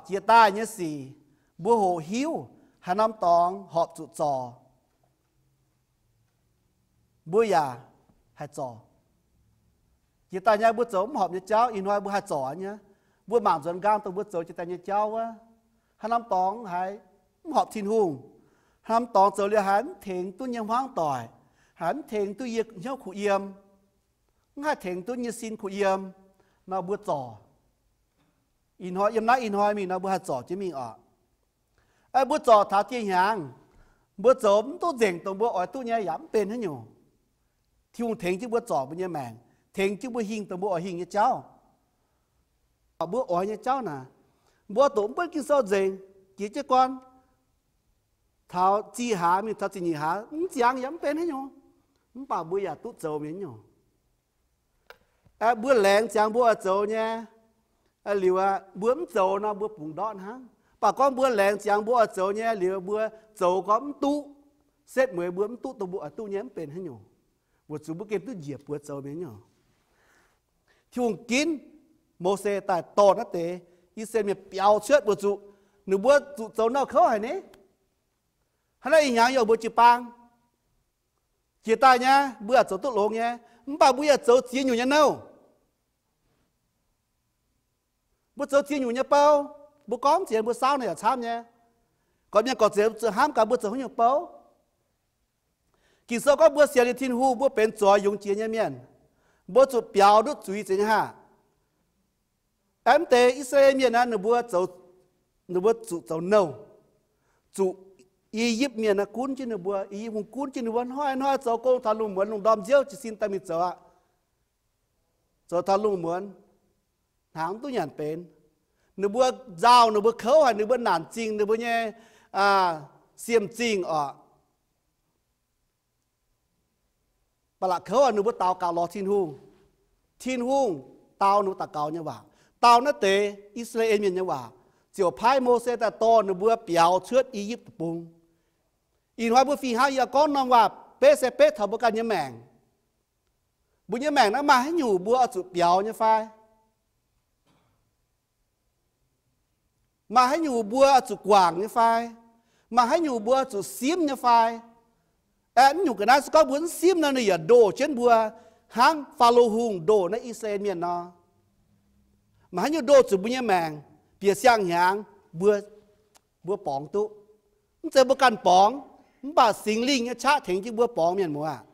Jiex daaih nyei sic, mbuo hoqc hiuv haaix norm dorngx horpc zuqc zorc, mbuo yaac haih zorc. Jiex daaih nyei mbuo zoux mv horpc nyei jauv, ih hnoi mbuo haih zorc nyei. Mbuo mangc nzuonx nqaang dongh mbuo zoux jiex daaih nyei jauv wuov, haaix norm dorngx haiz mv horpc Tin-Hungh, haaix norm dorngx zoux liuz haiz mv tengx duqv nyei hmuangv doic, haiz mv tengx duqv yie hnyouv kuh yiem, mv haih tengx duqv nyei sin kuh yiem nor, mbuo zorc. Ih hnoi yiem naaiv ih hnoi mingh nor, mbuo haih zorc jienv mingh oc. Mbuo zorc taux dieh hnyangx, mbuo zoux mv duqv nzengc dongh mbuo oix duqv nyei yaac mv benx haaix nyungc. Tin-Hungh tengx jienv mbuo zorc mbuo nyei maengc, tengx jienv mbuo hingh dongh mbuo oix hingh nyei jauv. Mbuo oix nyei jauv naaic, mbuo doqc mv buonv Ging-Sou nzengc, jiex jienv gorn taux zih hlaax mingh taux ziepc nyeic hlaax mv ziangx yaac mv benx haaix nyungc, mv baac mbuo yaac duqv zoux mienh nyungc. Mbuo laengz ziangx mbuo oix zoux nyei, liuz mbuo mv zoux nor mbuo bungx ndortv hnangv. Mv baac gorngv mbuo laengz ziangx mbuo oix zoux nyei, liuz mbuo zoux gorngv mv duqv, setv mueiz mbuo mv duqv dongh mbuo oix duqv nyei mv benx haaix nyungc. Weic zuqc mbuo gengh duqv njiec buoz zoux mienh nyungc. Tin-Hungh ginv Mose daaih dorh naaiv deix I^saa^laa^en Mienh biaux cuotv weic zuqc ninh mbuo zuqc zoux nouh kouv haic ni. Hnangv naaiv ih hnyangx yaac mbuo jiu-baang jiex daaih nyei, mbuo yaac zoux duqv longx nyei, mv baac mbuo yaac zoux ziex nyungc nyei nouh. Mbuo zoux ziex nyungc nyei bou. Mbuo gorngv ziex mbuo saauv nor yaac camv nyei. Gorqv-mienh gorqv-zeiz zuqc hnamv gaax mbuo zoux haaix nyungc bou. Ging-Sou gorngv mbuo sienx liuz Tin-Hungh, mbuo benx zoix yungz jiex nyei mienh, mbuo zuqc biaux ndutv zuiz zeiz nyei haah. Aeqv, mv deix I^saa^laa^en Mienh naaiv ninh mbuo zuqc zoux nouh, zuqc I^yipv Mienh naaiv gunv jienv ninh mbuo, I^yipv Hungh gunv jienv ninh mbuo hnoi-hnoi zoux gong taux lungh muonz lungh ndorm nziouv jiez sin daaih mingh zoux aqv. Zoux taux lungh muonz hnaangx mv duqv nyanc benx. Ninh mbuo nzauh, ninh mbuo kouv haic, ninh mbuo naanc zingh ninh mbuo nyei siem zingh oc. Ba'laqc kouv haic, ninh mbuo daux gaux lorz Tin-Hungh. Tin-Hungh dau ninh mbuo daux gaux nyei waac, dau naaiv deix I^saa^laa^en Mienh nyei waac, ziouc paaiv Mose daaih dorh ninh mbuo biaux cuotv I^yipv Deic-Bung. Ih hnoi mbuo fih hnangv yie gorngv norm waac betv se betv taux mbuo ganh nyei maengc. Mbuo nyei maengc naaiv maaih haaix nyungc mbuo oix zuqc biaux nyei fai? Maaih haaix nyungc mbuo oix zuqc guangc nyei fai? Maaih haaix nyungc mbuo oix zuqc simv nyei fai? Aeqv, mv nyungc ga'naaiv se gorngv mbuo mv simv nor, ninh yaac ndoh jienv mbuo hnangv Faalo Hungh ndoh naaiv I^saa^laa^en Mienh nor. Maaih haaix nyungc ndoh zuqc mbuo nyei maengc bieqc siang-hnyangx, mbuo, mbuo borngz duqv. Mv zeiz mbuo ganh borngz, mv baac Singx Lingh nyei qaqv tengx jienv mbuo borngz, mienh muoz aac.